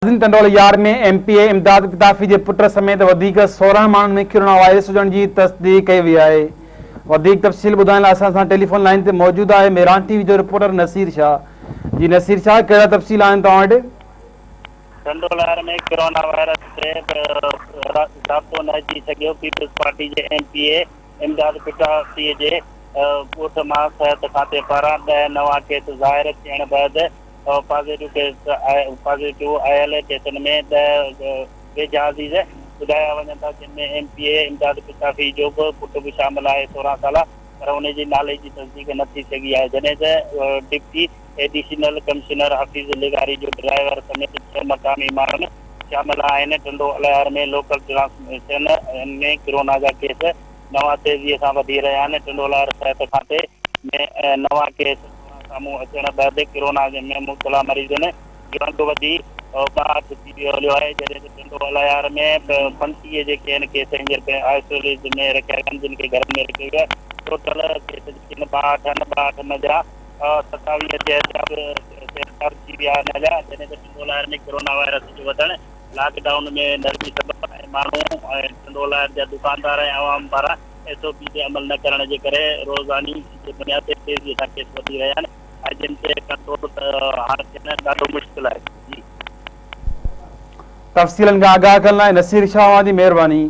ناظرين Tando Allahyar ۾ M P A Imdad Pitafi جي پٽ سميت وڌيڪ 16 ماڻهن ۾ ڪرونا وائرس هجڻ جي تصديق ڪئي وئي آهي. وڌيڪ تفصيل ٻڌائڻ لاء اسان سان ٽيليفون لائين تي موجود آهي ميران ٽي وي جو رپورٽر نصير شاهه. جي نصير شاهه ڪهڙا تفصيل آهن توهان وٽ؟ ٽنڊو الهيار ۾ ڪرونا وائرس تي ضابطو نه اچي سگهيو، پيپلز پارٽي جي M P A Imdad Pitafi جي ڳوٺ مان صحت کاتي پاران ڏهه نوان ڪيس ظاهر ٿيڻ بعد پازيٽو ڪيس پازيٽو آيل ڪيسن ۾ ڏهه ويجها عزيز ٻڌايا وڃن ٿا جن ۾ M P A Imdad Pitafi جو به پٽ به شامل آهي 16 سالا پر ان جي نالي جي تصديق نه ٿي سگهي آهي جڏهن ته ڊپٽي ايڊيشنل ڪمشنر حفيظ لغاري جو ڊرائيور سميت ڇهه مقامي ماڻهن شامل آهن Tando Allahyar ۾ local transmission ۾ corona جا ڪيس نوان تيزي سان وڌي رهيا آهن ٽنڊو الهيار صحت کاتي ۾ نوان ڪيس سامهون اچڻ بعد ڪرونا ۾ مبتلا مريضن جو انگ وڌي 62 ٿي ويو هليو آهي جڏهن ته ٽنڊو الهيار ۾ 35 جيڪي آهن ڪيس هينئر آئسوليز ۾ رکيا ويا آهن جن کي گهرن ۾ رکيو ويو آهي ٽوٽل ڪيس جيڪي آهن 62 آهن 62 منجهان 27 صحتياب صحتياب ٿي ويا آهن هليا جڏهن ته ٽنڊو الهيار ۾ ڪرونا وائرس جو وڌڻ لاڪ ڊائون ۾ نرمي سبب ۽ ماڻهو ۽ ٽنڊو الهيار جا دڪاندار ۽ عوام پاران ايس او پي تي عمل نه ڪرڻ جي ڪري روزاني جي بنياد تي تيزي سان ڪيس وڌي رهيا آهن ۽ جن تي ڪنٽرول هاڻ ٿيڻ ڏاڍو مشڪل آهي. جي. تفصيلن کان آگاهه ڪرڻ لاء نصير شاهه اوهان جي مهرباني.